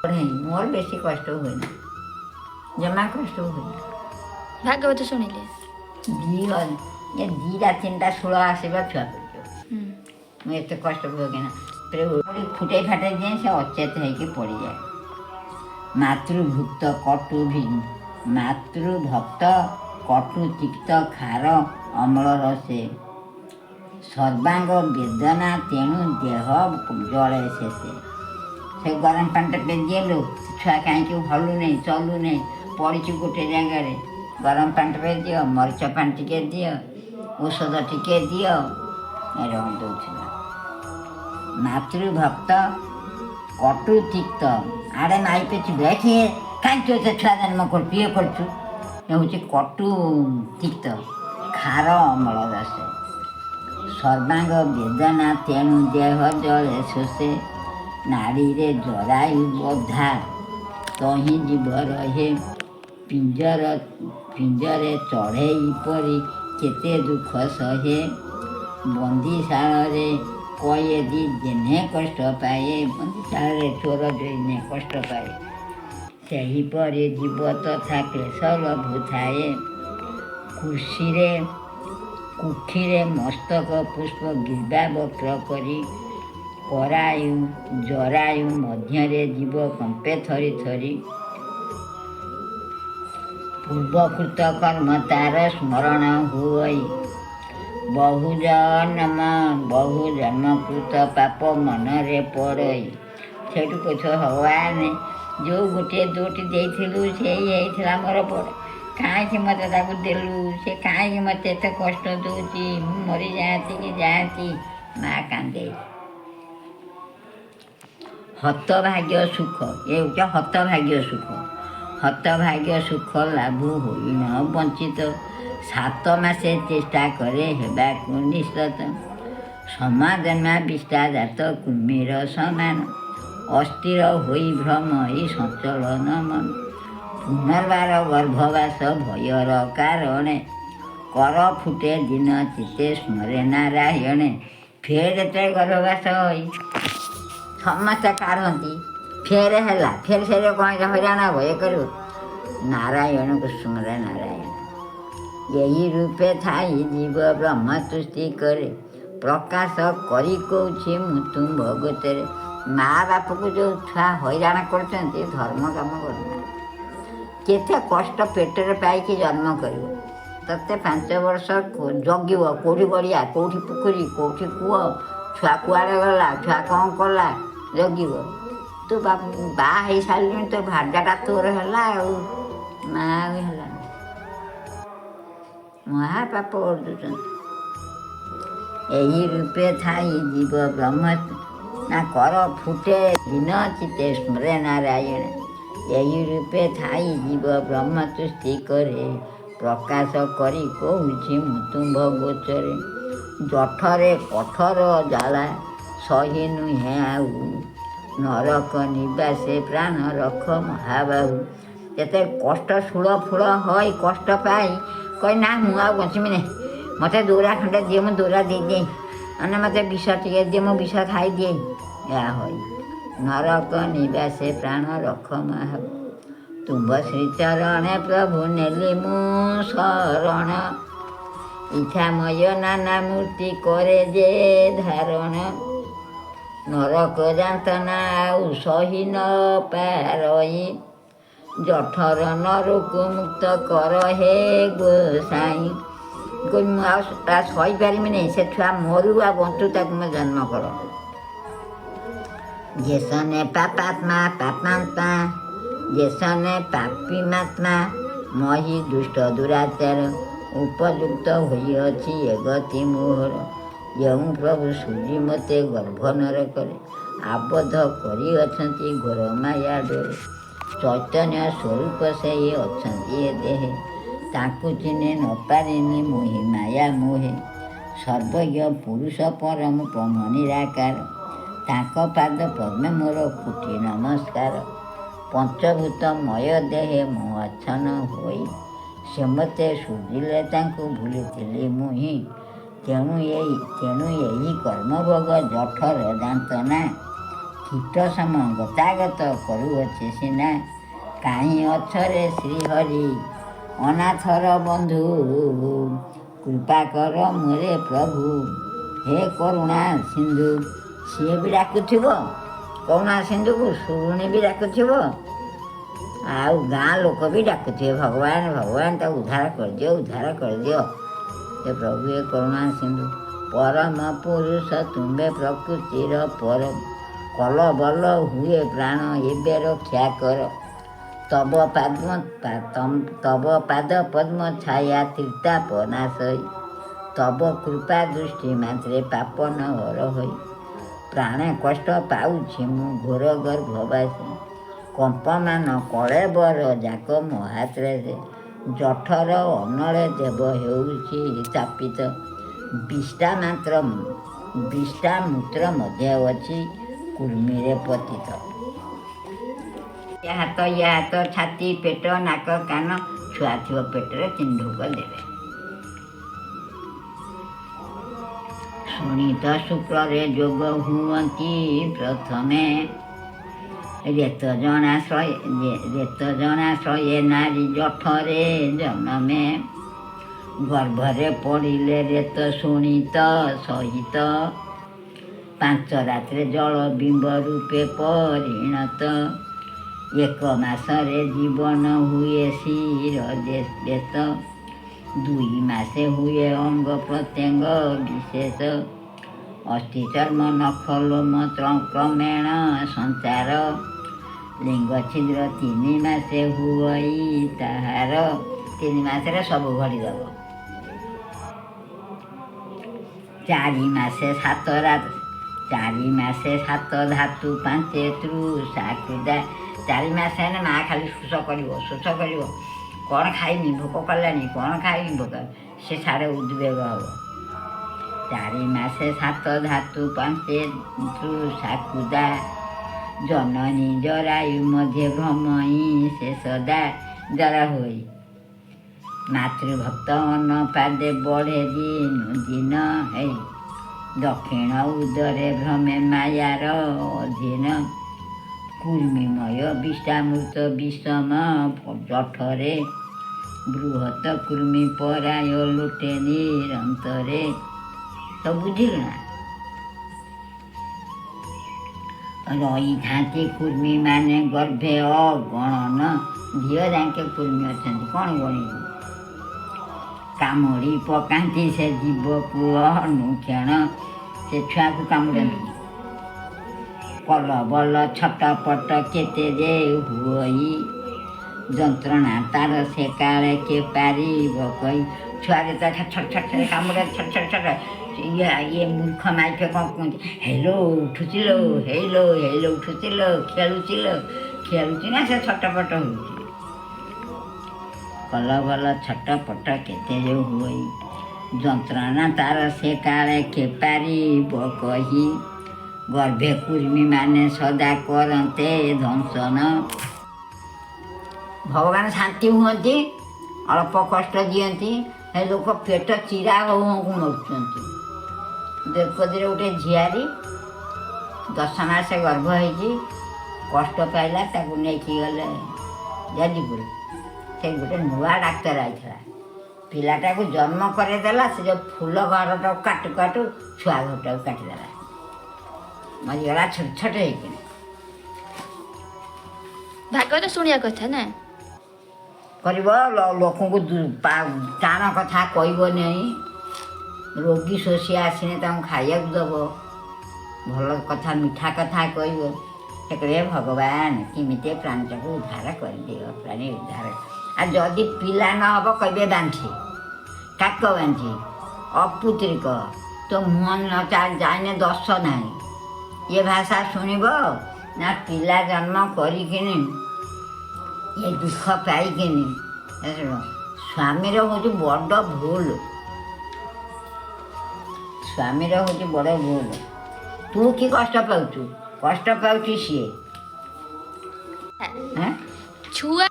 ମୋର ବେଶୀ କଷ୍ଟ ହୁଏ ନା, ଜମା କଷ୍ଟ ହୁଏ ନା। ଭାଗବତ ଶୁଣିଲେ 2ଟା 3ଟା ଶୂଳ ଆସିବା ଛୁଆ ପଡ଼ିଯିବ। ମୁଁ ଏତେ କଷ୍ଟ ଭୋଗେ ନା। ଫୁଟେଇ ଫାଟେଇ ଦିଏ, ସେ ଅଚେତ ହେଇକି ପଡ଼ିଯାଏ। ମାତୃଭୁକ୍ତ କଟୁ ମାତୃଭକ୍ତ କଟୁ ତିକ୍ତ ଖାର ଅମ୍ଳ ରସେ, ସର୍ବାଙ୍ଗ ବେଦନା ତେଣୁ ଦେହ ଜଳେ ଶେଷେ। ସେ ଗରମ ପାଣିଟା ଦିଏଲୁ, ଛୁଆ କାହିଁକି ହଲୁନେଇ ଚଲୁନେଇ, ପଡ଼ିଛି ଗୋଟେ ଜାଗାରେ। ଗରମ ପାଣି ଟିକେ ଦିଅ, ମରିଚ ପାଣି ଟିକେ ଦିଅ, ଔଷଧ ଟିକେ ଦିଅ, ଏରକମ ଦେଉଥିଲା। ମାତୃଭକ୍ତ କଟୁ ତିକ୍ତ, ଆଡ଼େ ମାଇପେ ଦେଖେ କାହିଁକି ତୁ ଏତେ ଛୁଆ ଜନ୍ମ କରୁଛୁ, ଇଏ କରୁଛୁ, ହେଉଛି କଟୁ ତିକ୍ତ ଖାର ଅମ୍ଳ ରସେ, ସର୍ବାଙ୍ଗ ବେଦନା ତେଣୁ ଦେହ ଜଳେ ଶୋଷେ। ନାଡ଼ିରେ ଜରାୟୁ ବଧା ତହିଁ ଜୀବ ରହେ, ପିଞ୍ଜରେ ଚଢ଼େଇ ପରି କେତେ ଦୁଃଖ ସହେ। ବନ୍ଦିଶାଳରେ କଏଦୀ ଯେହ୍ନେ କଷ୍ଟ ପାଏ, ବନ୍ଦିଶାଳରେ ଚୋର ଯେହ୍ନେ କଷ୍ଟ ପାଏ, ସେହିପରି ଜୀବ ତଥା କ୍ଲେଶ ଲଭୁଥାଏ। କୁକ୍ଷିରେ ମସ୍ତକ ପୁଷ୍ପ ଗ୍ରୀବା ବକ୍ର କରି, କରାୟୁ ଜରାୟୁ ମଧ୍ୟରେ ଜୀବ କମ୍ପେ ଥରି ଥରି। ପୂର୍ବକୃତ କର୍ମ ତାର ସ୍ମରଣ ହୁଅଇ, ବହୁ ଜନ୍ମ ବହୁ ଜନ୍ମକୃତ ପାପ ମନରେ ପଡ଼ଇ। ସେଇଠୁ କହୁଛ ଭଗବାନ, ଯେଉଁ ଗୋଟିଏ ଦୁଇଟି ଦେଇଥିଲୁ ସେଇ ହେଇଥିଲା ମୋର ବଡ଼, କାହିଁକି ମୋତେ ତାକୁ ଦେଲୁ, ସେ କାହିଁକି ମୋତେ ଏତେ କଷ୍ଟ ଦେଉଛି, ମୁଁ ମରିଯାଆନ୍ତି କି ଯାଆନ୍ତି। ମା କାନ୍ଦେ। ହତଭାଗ୍ୟ ସୁଖ, ଏ ହେଉଛି ହତଭାଗ୍ୟ ସୁଖ। ହତଭାଗ୍ୟ ସୁଖ ଲାଭ ହୋଇ ନ ବଞ୍ଚିତ, 7 ମାସେ ଚେଷ୍ଟା କରେ ହେବାକୁ ନିଶ୍ଚିତ। ସମାଜନ୍ମା ବିଷ୍ଠା ଜାତ କୁମ୍ଭୀର ସମାନ, ଅସ୍ଥିର ହୋଇ ଭ୍ରମ ଏଇ ସଞ୍ଚଳନ ମନ। ପୁନର୍ବାର ଗର୍ଭବାସ ଭୟର କାରଣେ, କର ଫୁଟେ ଦିନ ଚିତ୍ତେ ସ୍ମରେ ନାରାୟଣେ। ଫେର ଯେତେବେଳେ ଗର୍ଭବାସ ହୋଇ ସମସ୍ତେ କାଢ଼ନ୍ତି, ଫେର ହେଲା, ଫେର ସେ କ'ଣ ହଇରାଣ ହେବ, ଇଏ କରିବ, ନାରାୟଣକୁ ସ୍ମରେ ନାରାୟଣ। ଏହି ରୂପେ ଥାଇ ଜୀବ ବ୍ରହ୍ମ ତୁଷ୍ଟି କରେ, ପ୍ରକାଶ କରି କହୁଛି ମୁଁ ତୁମ୍ଭ ଗୋଚରେ। ମା ବାପକୁ ଯେଉଁ ଛୁଆ ହଇରାଣ କରୁଛନ୍ତି, ଧର୍ମ କାମ କରୁନାହାନ୍ତି। କେତେ କଷ୍ଟ ପେଟରେ ପାଇକି ଜନ୍ମ କରିବ, ତତେ 5 ବର୍ଷ ଜଗିବ, କେଉଁଠି ଗଡ଼ିଆ, କେଉଁଠି ପୋଖରୀ, କେଉଁଠି କୂଅ, ଛୁଆ କୁଆଡ଼େ ଗଲା, ଛୁଆ କ'ଣ କଲା, ଜଗିବ। ତୁ ବାହା ହେଇସାରିଲୁଣି, ତୋ ଭାର୍ଯ୍ୟାଟା ତୋର ହେଲା, ଆଉ ମା ଆଉ ହେଲାନି। ମହାପାପ ଅର୍ଜୁଛନ୍ତି। ଏହି ରୂପେ ଥାଇ ଜୀବ ବ୍ରହ୍ମ ନା କର ଫୁଟେ ଦିନ ଚିତେ ସ୍ମରେ ନାରାୟଣ। ଏହି ରୂପେ ଥାଇ ଜୀବ ବ୍ରହ୍ମ ତୁଷ୍ଟି କରେ, ପ୍ରକାଶ କରି କହୁଛି ମୁଁ ତୁମ୍ଭ ଗୋଚରେ। ଜଠରେ କଠୋର ଜ୍ୱାଳା ସହି ନୁହେଁ ଆଉ, ନରକ ନିବାସେ ପ୍ରାଣ ରଖ ମହାବାହୁ। ଯେତେ କଷ୍ଟ ଶୂଳ ଫୁଳ ହଇ କଷ୍ଟ ପାଇ କହି ନା ମୁଁ ଆଉ ବଞ୍ଚିବି ନାହିଁ, ମୋତେ ଦୌରା ଖଣ୍ଡେ ଦିଅ, ମୁଁ ଦୌରା ଦେଇଦିଏ, ମାନେ ମୋତେ ବିଷ ଟିକେ ଦିଅ, ମୁଁ ବିଷ ଖାଇଦିଏ, ଏହା ହଇ ନରକ ନିବାସେ ପ୍ରାଣ ରଖ ମହାବାହୁ। ତୁମ୍ଭ ଶ୍ରୀଚରଣେ ପ୍ରଭୁ ନେଲି ମୁଁ ଶରଣ, ଇଚ୍ଛାମୟ ନାନା ମୂର୍ତ୍ତି କରେ ଯେ ଧାରଣ। ନରକ ଯାତନା ଆଉ ସହି ନ ପାରଇ, ଜଠର ନରକୁ ମୁକ୍ତ କର ହେ ଗୋସାଇଁ। ମୁଁ ଆଉ ସହିପାରିବି ନାହିଁ, ସେ ଛୁଆ ମରୁ ଆଉ ବଞ୍ଚୁ, ତାକୁ ମୁଁ ଜନ୍ମ କର। ଯେସନେ ପାପାତ୍ମା ପାପାତ୍ମା ଯେସନେ ପାପିମାତ୍ମା ମହି ଦୁଷ୍ଟ ଦୁରାଚାର, ଉପଯୁକ୍ତ ହୋଇଅଛି ଏ ଗତି ମୋହର। ଯେଉଁ ପ୍ରଭୁ ସୂଜି ମୋତେ ଗର୍ଭ ନରକରେ, ଆବଦ୍ଧ କରିଅଛନ୍ତି ଘୋର ମାୟା ଡୋରେ। ଚୈତନ୍ୟ ସ୍ୱରୂପ ସେଇ ଅଛନ୍ତି ଏ ଦେହେ, ତାଙ୍କୁ ଚିହ୍ନି ନ ପାରିନି ମୋହି ମାୟା ମୋହେ। ସର୍ବଜ୍ଞ ପୁରୁଷ ପରମ ବ୍ରହ୍ମ ନିରାକାର, ତାଙ୍କ ପାଦ ପଦ୍ମେ ମୋର କୋଟି ନମସ୍କାର। ପଞ୍ଚଭୂତମୟ ଦେହେ ମୁଁ ଆଚ୍ଛନ୍ନ ହୋଇ, ସେ ମୋତେ ସୁଝିଲେ ତାଙ୍କୁ ଭୁଲିଥିଲି ମୁହିଁ। ତେଣୁ ଏହି କର୍ମଭୋଗ ଜଠର ଯାନ୍ତନା, କୀଟ ସମ ଗତାଗତ କରୁଅଛି ସିନା। କାହିଁ ଅଛରେ ଶ୍ରୀହରି ଅନାଥର ବନ୍ଧୁ? କୃପା କର ମୋରେ ପ୍ରଭୁ, ହେ କରୁଣା ସିନ୍ଧୁ। ସିଏ ବି ଡାକୁଥିବ କରୁଣା ସିନ୍ଧୁକୁ, ଶୁରୁଣୀ ବି ଡାକୁଥିବ, ଆଉ ଗାଁ ଲୋକ ବି ଡାକୁଥିବେ, ଭଗବାନ ଭଗବାନ, ତାକୁ ଉଦ୍ଧାର କରିଦିଅ, ଉଦ୍ଧାର କରିଦିଅ, ହେ ପ୍ରଭୁ, ହେ କରୁଣା ସିନ୍ଧୁ। ପରମ ପୁରୁଷ ତୁମ୍ଭେ ପ୍ରକୃତିର ପର, କଲ ବଲ ହୁଏ ପ୍ରାଣ ଏବେ ରକ୍ଷା କର। ତବ ପାଦ ପଦ୍ମ ଛାୟା ତ୍ରିତାପ ନାଶଇ, ତବ କୃପା ଦୃଷ୍ଟି ମାତ୍ରେ ପାପ ନ ହର ହୋଇ। ପ୍ରାଣେ କଷ୍ଟ ପାଉଛି ମୁଁ ଘୋର ଗର୍ଭବାସୀ, କମ୍ପମାନ କଳେବର ଯାକ ମହାତ୍ରେରେ। ଜଠର ଅନଳେ ଦେବ ହେଉଛି ସ୍ଥାପିତ, ବିଷ୍ଠା ମାତ୍ର ବିଷ୍ଠା ମୂତ୍ର ମଧ୍ୟ ଅଛି କୃମିରେ ପତିତ। ଏ ହାତ, ଇଏ ହାତ, ଛାତି, ପେଟ, ନାକ, କାନ, ଛୁଆ ଥିବ ପେଟରେ, ତିନି ଢୋକ ଦେବେ। ଶୋଣିତ ଶୁକ୍ରରେ ଯୋଗ ହୁଅନ୍ତି ପ୍ରଥମେ, ରେତ ଜଣାଶୟେ ନାରୀ ଜଠରେ ଜନମେ। ଗର୍ଭରେ ପଡ଼ିଲେ ରେତ ଶୋଣିତ ସହିତ, ପାଞ୍ଚ ରାତ୍ରେ ଜଳ ବିମ୍ବ ରୂପେ ପରିଣତ। ଏକ ମାସରେ ଜୀବନ ହୁଏ ଶିର ବେଶ, ଦୁଇ ମାସେ ହୁଏ ଅଙ୍ଗ ପ୍ରତ୍ୟଙ୍ଗ ବିଶେଷ। ଅସ୍ଥି ଚର୍ମ ନଖ ଲୋମ କ୍ରମେଣ ସଞ୍ଚାର, ଲିଙ୍ଗ ଛିଦ୍ର ତିନି ମାସେ ହୁଅଇ ତାହାର। 3 ମାସରେ ସବୁ ଘଡ଼ିଦେବ। 4 ମାସେ ସାତ ରାତ, 4 ମାସେ ସାତ ଧାତୁ ପାଞ୍ଚେ ତୃଷା କ୍ଷୁଧା। 4 ମାସ ହେଲେ ମା ଖାଲି ଶୋଷ କରିବ, ଶୋଷ କରିବ, କ'ଣ ଖାଇମି ଭୋକ କଲାଣି, କ'ଣ ଖାଇମି ଭୋକ, ସେ ସାଡ଼େ ଉଦ୍ବେଗ ହବ। 4 ମାସେ ସାତ ଧାତୁ ପାଞ୍ଚେ ତୃଷା କ୍ଷୁଧା, ଜନନୀ ଜରାୟୁ ମଧ୍ୟେ ଭ୍ରମଇ ସେ ସଦା ଜରା ହୋଇ। ମାତୃଭକ୍ତ ଅନ୍ନ ପାଦେ ବଢ଼େ ଦିନୁ ଦିନ ହେଇ, ଦକ୍ଷିଣ ଉଦରେ ଭ୍ରମେ ମାୟାର ଅଧୀନ। କୃମିମୟ ବିଷ୍ଠାମୃତ ବିଷମ ଜଠରେ, ବୃହତ କୃମି ପରାୟ ଲୋଟେ ନିରନ୍ତରେ। ସବୁ ବୁଝିଲୁ ନା? ରହିଥାନ୍ତି କୃମି ମାନେ ଗର୍ଭେ ଅଗଣନ, ଝିଅ ଯାକେ କୃମି ଅଛନ୍ତି, କ'ଣ ଗଣିବୁ? କାମୁଡ଼ି ପକାନ୍ତି ସେ ଜୀବକୁ ଅନୁକ୍ଷଣ, ସେ ଛୁଆକୁ କାମୁଡ଼ନ୍ତି। କଲ ବଲ ଛଟପଟ କେତେ ଯେ ହୁଅଇ, ଯନ୍ତ୍ରଣା ତାର ସେ କାଳେ କେ ପାରିବ କହି। ଛୁଆ ଯେତେବେଳେ ଛଟ ଛଟ ଛଟ କାମୁଡ଼େ, ଛଟ ଛଟ ଛଟ, ଇଏ ଇଏ ମୂର୍ଖ ମାଇପେ କ'ଣ କୁହନ୍ତି, ହେଲୋ ଉଠୁଛି ଲୋ, ହେଇଲୋ ହେଇଲୋ ଉଠୁଛି ଲୋ, ଖେଳୁଛି ଲୋ, ଖେଳୁଛି ନା ସେ ଛଟପଟ ହେଉଛି। କଲ ବଲ ଛଟପଟ କେତେ ଯେ ହୁଅଇ, ଯନ୍ତ୍ରଣା ତାର ସେ କାଳେ କେ ପାରିବ କହି। ଗର୍ଭେ କୃମି ମାନେ ସଦା କରନ୍ତେ ଧ୍ୱଂସନ। ଭଗବାନ ଶାନ୍ତି ହୁଅନ୍ତି, ଅଳ୍ପ କଷ୍ଟ ଦିଅନ୍ତି, ହେ ଲୋକ ପେଟ ଚିରା ହଉ ହଉ ମରୁଛନ୍ତି। ଦ୍ରୌପଦୀର ଗୋଟେ ଝିଆରୀ 10 ମାସ ଗର୍ଭ ହେଇଛି, କଷ୍ଟ ପାଇଲା, ତାକୁ ନେଇକି ଗଲେ ଯାଜପୁର। ସେ ଗୋଟେ ନୂଆ ଡାକ୍ତର ଆଇଥିଲା, ପିଲାଟାକୁ ଜନ୍ମ କରେଇଦେଲା। ସେ ଯେଉଁ ଫୁଲ ଘରଟାକୁ କାଟୁ କାଟୁ ଛୁଆ ଘରଟାକୁ କାଟିଦେଲା, ମରିଗଲା ଛୋଟ ଛୋଟ ହେଇକିନି। ଭାଗବତ ଶୁଣିବା କଥା ନା? କରିବ, ଲୋକଙ୍କୁ ଟାଣ କଥା କହିବ ନାହିଁ। ରୋଗୀ ଶୋଷି ଆସିନେ ତାଙ୍କୁ ଖାଇବାକୁ ଦେବ, ଭଲ କଥା ମିଠା କଥା କହିବ। ସେ କହିବେ ଭଗବାନ କେମିତି ପ୍ରାଣୀଟାକୁ ଉଦ୍ଧାର କରିଦିଅ, ପ୍ରାଣୀ ଉଦ୍ଧାର। ଆଉ ଯଦି ପିଲା ନ ହେବ କହିବେ ବାଞ୍ଛି, କାକ ବାଞ୍ଛି, ଅପୁତ୍ରିକ, ତୋ ମୁହଁ ନ ଯାଇନେ ଦୋଷ ନାହିଁ। ଏ ଭାଷା ଶୁଣିବ ନା? ପିଲା ଜନ୍ମ କରିକିନି ଏ ଦୁଃଖ ପାଇକିନି ଏ ଶୁଣ, ସ୍ୱାମୀର ହେଉଛି ବଡ଼ ଭୁଲ, ସ୍ୱାମୀର ହେଉଛି ବଡ଼ ଭୁଲ। ତୁ କି କଷ୍ଟ ପାଉଛୁ? କଷ୍ଟ ପାଉଛି ସିଏ। ହେଁ? ଛୁଆ।